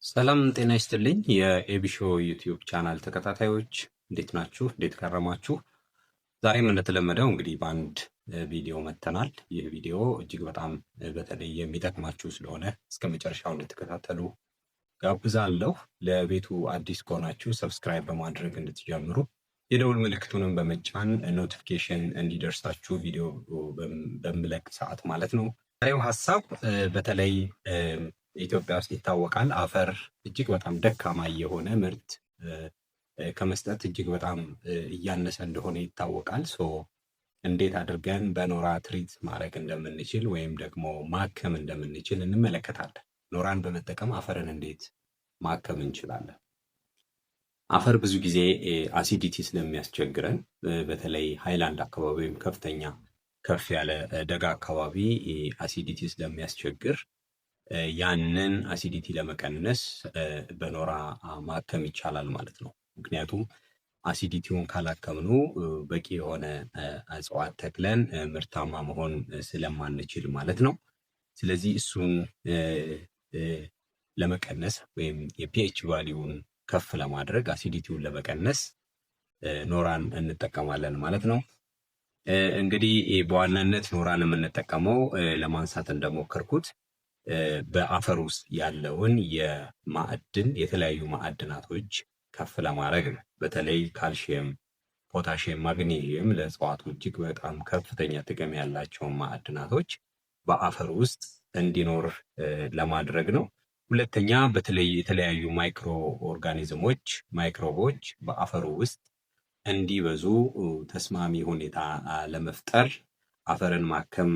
ሰላም ጤና ይስጥልኝ የኤቢሾ YouTube channel ተከታታዮች፣ እንዴት ናችሁ? እንዴት ከረማችሁ? ዛሬም እንደተለመደው እንግዲህ በአንድ ቪዲዮ መጥተናል። ይህ ቪዲዮ እጅግ በጣም በተለይ የሚጠቅማችሁ ስለሆነ እስከ መጨረሻው እንድትከታተሉ ጋብዛለሁ። ለቤቱ አዲስ ከሆናችሁ subscribe በማድረግ እንድትጀምሩ፣ የደውል ምልክቱንም በመጫን notification እንዲደርሳችሁ ቪዲዮ በምለቅ ሰዓት ማለት ነው። ዛሬው ሀሳብ በተለይ ኢትዮጵያ ውስጥ ይታወቃል፣ አፈር እጅግ በጣም ደካማ የሆነ ምርት ከመስጠት እጅግ በጣም እያነሰ እንደሆነ ይታወቃል። So እንዴት አድርገን በኖራ treat ማድረግ እንደምንችል ወይም ደግሞ ማከም እንደምንችል እንመለከታለን። ኖራን በመጠቀም አፈርን እንዴት ማከም እንችላለን? አፈር ብዙ ጊዜ acidity ስለሚያስቸግረን፣ በተለይ ሃይላንድ አካባቢ ወይም ከፍተኛ ከፍ ያለ ደጋ አካባቢ acidity ስለሚያስቸግር ያንን acidity ለመቀነስ በኖራ ማከም ይቻላል ማለት ነው። ምክንያቱም acidity ውን ካላከምነው በቂ የሆነ እጽዋት ተክለን ምርታማ መሆን ስለማንችል ማለት ነው። ስለዚህ እሱን ለመቀነስ ወይም የ pH value ን ከፍ ለማድረግ፣ acidity ውን ለመቀነስ ኖራን እንጠቀማለን ማለት ነው። እንግዲህ በዋናነት ኖራን የምንጠቀመው ለማንሳት እንደሞከርኩት በአፈር ውስጥ ያለውን የማዕድን የተለያዩ ማዕድናቶች ከፍ ለማድረግ ነው። በተለይ ካልሽየም፣ ፖታሽየም፣ ማግኔዥየም ለእጽዋቱ እጅግ በጣም ከፍተኛ ጥቅም ያላቸውን ማዕድናቶች በአፈር ውስጥ እንዲኖር ለማድረግ ነው። ሁለተኛ፣ በተለይ የተለያዩ microorganism ኦች፣ ማይክሮቦች በአፈሩ ውስጥ እንዲበዙ ተስማሚ ሁኔታ ለመፍጠር አፈርን ማከም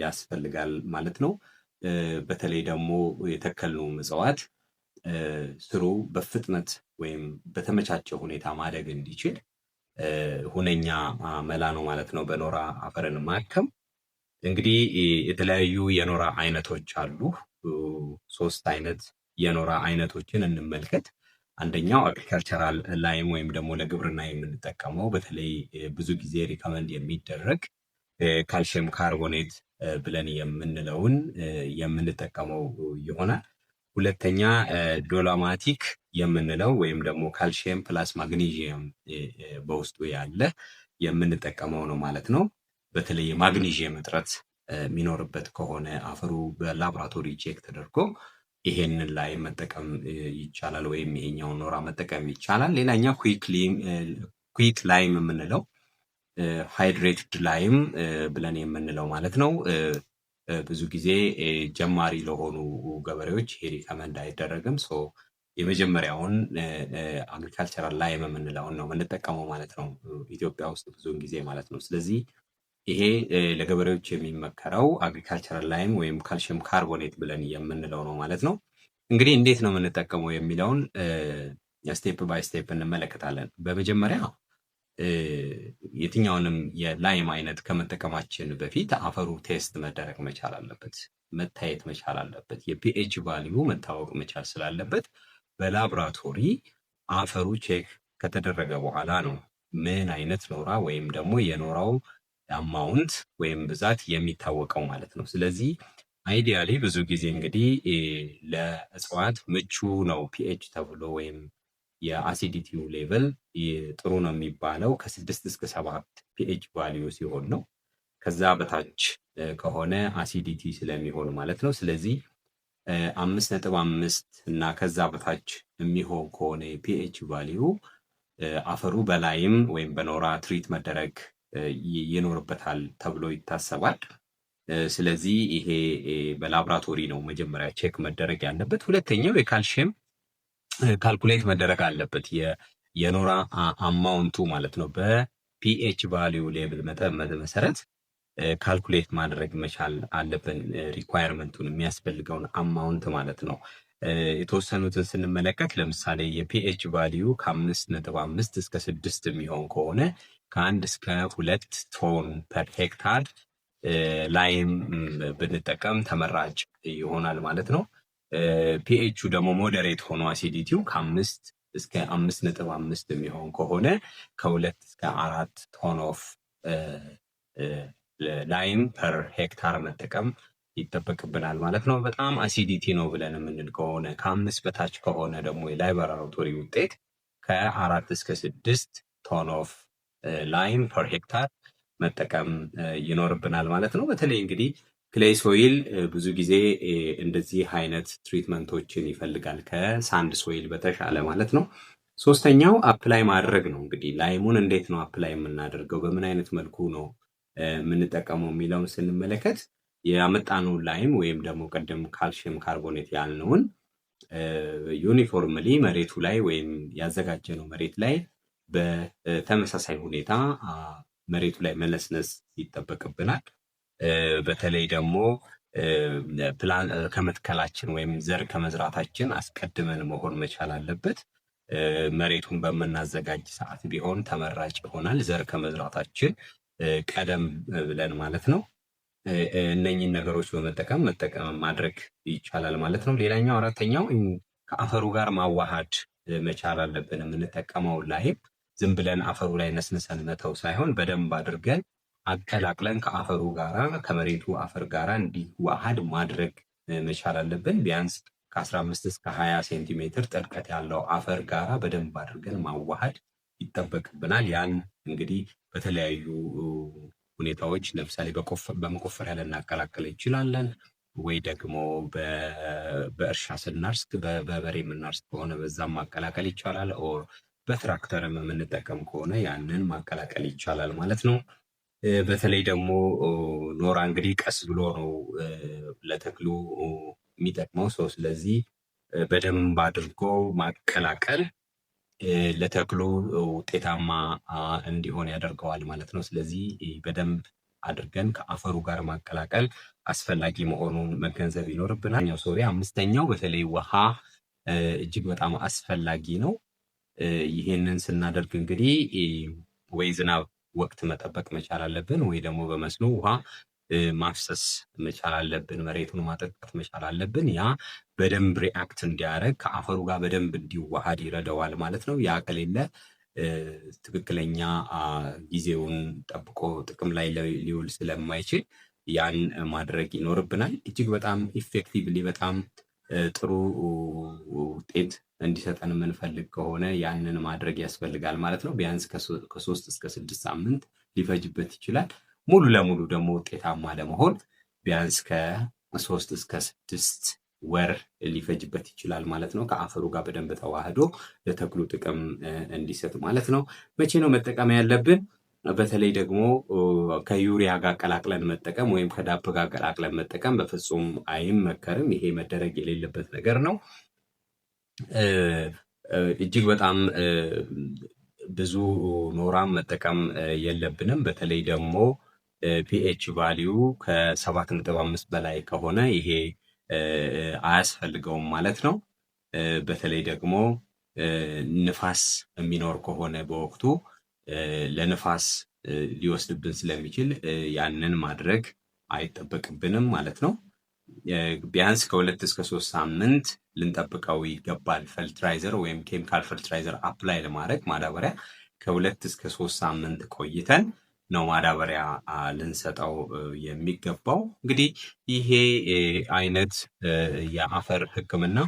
ያስፈልጋል ማለት ነው። በተለይ ደግሞ የተከልነው እጽዋት ስሩ በፍጥነት ወይም በተመቻቸ ሁኔታ ማደግ እንዲችል ሁነኛ መላ ነው ማለት ነው በኖራ አፈርን ማከም። እንግዲህ የተለያዩ የኖራ አይነቶች አሉ። ሶስት አይነት የኖራ አይነቶችን እንመልከት። አንደኛው agricultural lime ወይም ደግሞ ለግብርና የምንጠቀመው፣ በተለይ ብዙ ጊዜ recommend የሚደረግ calcium carbonate ብለን የምንለውን የምንጠቀመው ይሆናል። ሁለተኛ dolomitic የምንለው ወይም ደግሞ calcium plus magnesium በውስጡ ያለ የምንጠቀመው ነው ማለት ነው። በተለይ የማግኔዥየም እጥረት የሚኖርበት ከሆነ አፈሩ በላቦራቶሪ check ተደርጎ ይሄንን lime መጠቀም ይቻላል ወይም ይሄኛውን ኖራ መጠቀም ይቻላል። ሌላኛው quick lime የምንለው፣ hydrated lime ብለን የምንለው ማለት ነው። ብዙ ጊዜ ጀማሪ ለሆኑ ገበሬዎች ይሄ recommend አይደረግም። So የመጀመሪያውን agricultural lime የምንለውን ነው የምንጠቀመው ማለት ነው፣ ኢትዮጵያ ውስጥ ብዙውን ጊዜ ማለት ነው። ስለዚህ ይሄ ለገበሬዎች የሚመከረው agricultural lime ወይም calcium carbonate ብለን የምንለው ነው ማለት ነው። እንግዲህ እንዴት ነው የምንጠቀመው የሚለውን step by step እንመለከታለን። በመጀመሪያ የትኛውንም የ lime አይነት ከመጠቀማችን በፊት አፈሩ test መደረግ መቻል አለበት፣ መታየት መቻል አለበት። የ pH value መታወቅ መቻል ስላለበት በላቦራቶሪ አፈሩ check ከተደረገ በኋላ ነው ምን አይነት ኖራ ወይም ደግሞ የኖራው amount ወይም ብዛት የሚታወቀው ማለት ነው። ስለዚህ ideally ብዙ ጊዜ እንግዲህ ለእጽዋት ምቹ ነው pH ተብሎ ወይም የ acidity ው level ጥሩ ነው የሚባለው ከ6 እስከ 7 pH value ሲሆን ነው። ከዛ በታች ከሆነ acidity ስለሚሆን ማለት ነው። ስለዚህ 5.5 እና ከዛ በታች የሚሆን ከሆነ የ pH value አፈሩ በ lime ወይም በኖራ treat መደረግ ይኖርበታል ተብሎ ይታሰባል። ስለዚህ ይሄ በላብራቶሪ ነው መጀመሪያ check መደረግ ያለበት። ሁለተኛው የ calcium calculate መደረግ አለበት፣ የኖራ amount ኡ ማለት ነው። በ pH value level መጠን መሰረት calculate ማድረግ መቻል አለብን፣ requirement ኡን፣ የሚያስፈልገውን amount ማለት ነው። የተወሰኑትን ስንመለከት ለምሳሌ የ pH value ከ5.5 እስከ 6 የሚሆን ከሆነ ከ1 እስከ 2 ton per hectare lime ብንጠቀም ተመራጭ ይሆናል ማለት ነው። ፒኤቹ ደግሞ moderate ሆኖ acidity ው ከ5 እስከ 5.5 የሚሆን ከሆነ ከ2 እስከ 4 ton of lime per hectare መጠቀም ይጠበቅብናል ማለት ነው። በጣም acidity ነው ብለን የምንል ከሆነ፣ ከ5 በታች ከሆነ ደግሞ የላይቦራቶሪ ውጤት ከ4 እስከ 6 ton of lime per hectare መጠቀም ይኖርብናል ማለት ነው። በተለይ እንግዲህ clay soil ብዙ ጊዜ እንደዚህ አይነት treatment ኦችን ይፈልጋል ከ sand soil በተሻለ ማለት ነው። ሶስተኛው apply ማድረግ ነው። እንግዲህ lime ኡን እንዴት ነው apply የምናደርገው፣ በምን አይነት መልኩ ነው የምንጠቀመው የሚለውን ስንመለከት ያመጣነውን lime ወይም ደግሞ ቅድም calcium carbonate ያልነውን uniformly መሬቱ ላይ ወይም ያዘጋጀነው መሬት ላይ በተመሳሳይ ሁኔታ መሬቱ ላይ መነስነስ ይጠበቅብናል። በተለይ ደግሞ ከመትከላችን ወይም ዘር ከመዝራታችን አስቀድመን መሆን መቻል አለበት። መሬቱን በምናዘጋጅ ሰዓት ቢሆን ተመራጭ ይሆናል። ዘር ከመዝራታችን ቀደም ብለን ማለት ነው። እነኚህን ነገሮች በመጠቀም መጠቀም ማድረግ ይቻላል ማለት ነው። ሌላኛው አራተኛው ከአፈሩ ጋር ማዋሃድ መቻል አለብን። የምንጠቀመው lime ዝም ብለን አፈሩ ላይ ነስንሰን መተው ሳይሆን በደንብ አድርገን አቀላቅለን ከአፈሩ ጋራ፣ ከመሬቱ አፈር ጋራ እንዲዋሃድ ማድረግ መቻል አለብን። ቢያንስ ከ15 እስከ 20 ሴንቲሜትር ጥልቀት ያለው አፈር ጋራ በደንብ አድርገን ማዋሃድ ይጠበቅብናል። ያን እንግዲህ በተለያዩ ሁኔታዎች ለምሳሌ በመቆፈሪያ ልናቀላቅል እንችላለን፣ ወይ ደግሞ በእርሻ ስናርስ በበሬ የምናርስ ከሆነ በዛም ማቀላቀል ይቻላል። Or በትራክተርም የምንጠቀም ከሆነ ያንን ማቀላቀል ይቻላል ማለት ነው። በተለይ ደግሞ ኖራ እንግዲህ ቀስ ብሎ ነው ለተክሉ የሚጠቅመው so። ስለዚህ በደንብ አድርጎ ማቀላቀል ለተክሉ ውጤታማ እንዲሆን ያደርገዋል ማለት ነው። ስለዚህ በደንብ አድርገን ከአፈሩ ጋር ማቀላቀል አስፈላጊ መሆኑን መገንዘብ ይኖርብናል። Sorry፣ አምስተኛው በተለይ ውሃ እጅግ በጣም አስፈላጊ ነው። ይህንን ስናደርግ እንግዲህ ወይ ዝናብ ወቅት መጠበቅ መቻል አለብን፣ ወይ ደግሞ በመስኖ ውሃ ማፍሰስ መቻል አለብን። መሬቱን ማጠጣት መቻል አለብን። ያ በደንብ react እንዲያደርግ፣ ከአፈሩ ጋር በደንብ እንዲዋሃድ ይረዳዋል ማለት ነው። ያ ከሌለ ትክክለኛ ጊዜውን ጠብቆ ጥቅም ላይ ሊውል ስለማይችል ያን ማድረግ ይኖርብናል። እጅግ በጣም effectively በጣም ጥሩ ውጤት እንዲሰጠን የምንፈልግ ከሆነ ያንን ማድረግ ያስፈልጋል ማለት ነው። ቢያንስ ከ3 እስከ 6 ሳምንት ሊፈጅበት ይችላል። ሙሉ ለሙሉ ደግሞ ውጤታማ ለመሆን ቢያንስ ከ3 እስከ 6 ወር ሊፈጅበት ይችላል ማለት ነው። ከአፈሩ ጋር በደንብ ተዋህዶ ለተክሉ ጥቅም እንዲሰጥ ማለት ነው። መቼ ነው መጠቀም ያለብን? በተለይ ደግሞ ከዩሪያ ጋር ቀላቅለን መጠቀም ወይም ከዳፕ ጋር ቀላቅለን መጠቀም በፍጹም አይመከርም። ይሄ መደረግ የሌለበት ነገር ነው። እጅግ በጣም ብዙ ኖራም መጠቀም የለብንም። በተለይ ደግሞ pH value ከ7.5 በላይ ከሆነ ይሄ አያስፈልገውም ማለት ነው። በተለይ ደግሞ ንፋስ የሚኖር ከሆነ በወቅቱ ለንፋስ ሊወስድብን ስለሚችል ያንን ማድረግ አይጠበቅብንም ማለት ነው። ቢያንስ ከ2 እስከ 3 ሳምንት ልንጠብቀው ይገባል። Fertilizer ወይም chemical fertilizer apply ለማድረግ ማዳበሪያ ከ2 እስከ 3 ሳምንት ቆይተን ነው ማዳበሪያ ልንሰጠው የሚገባው። እንግዲህ ይሄ አይነት የአፈር ሕክምና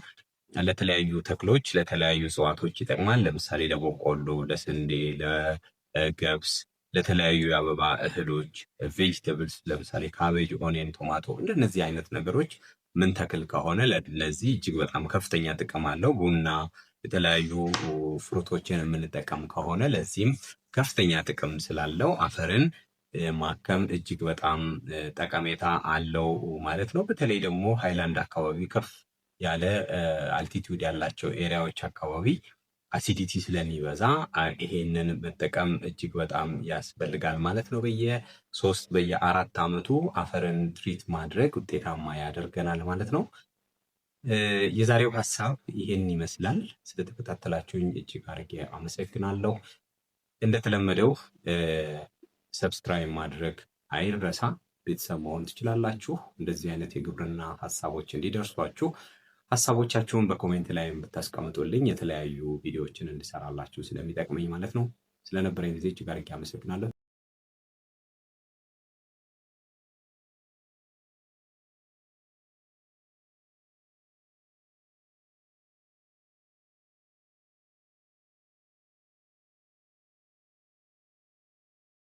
ለተለያዩ ተክሎች፣ ለተለያዩ እጽዋቶች ይጠቅማል። ለምሳሌ ለበቆሎ፣ ለስንዴ፣ ለገብስ፣ ለተለያዩ የአበባ እህሎች፣ vegetables ለምሳሌ cabbage፣ onion፣ tomato እንደነዚህ አይነት ነገሮች ምንተክል ከሆነ ለነዚህ እጅግ በጣም ከፍተኛ ጥቅም አለው። ቡና፣ የተለያዩ fruit ኦችን የምንጠቀም ከሆነ ለዚህም ከፍተኛ ጥቅም ስላለው አፈርን ማከም እጅግ በጣም ጠቀሜታ አለው ማለት ነው። በተለይ ደግሞ ሃይላንድ አካባቢ፣ ከፍ ያለ altitude ያላቸው area ዎች አካባቢ acidity ስለሚበዛ ይሄንን መጠቀም እጅግ በጣም ያስፈልጋል ማለት ነው። በየ3 በየ4 ዓመቱ አፈርን treat ማድረግ ውጤታማ ያደርገናል ማለት ነው። የዛሬው ሀሳብ ይሄን ይመስላል። ስለተከታተላችሁኝ እጅግ አድርጌ አመሰግናለሁ። እንደተለመደው subscribe ማድረግ አይረሳ። ቤተሰብ መሆን ትችላላችሁ። እንደዚህ አይነት የግብርና ሀሳቦች እንዲደርሷችሁ ሀሳቦቻችሁን በ comment ላይ ብታስቀምጡልኝ የተለያዩ ቪዲዮዎችን እንድሰራላችሁ ስለሚጠቅመኝ ማለት ነው። ስለነበረኝ ጊዜ እጅግ አድርጌ አመሰግናለሁ።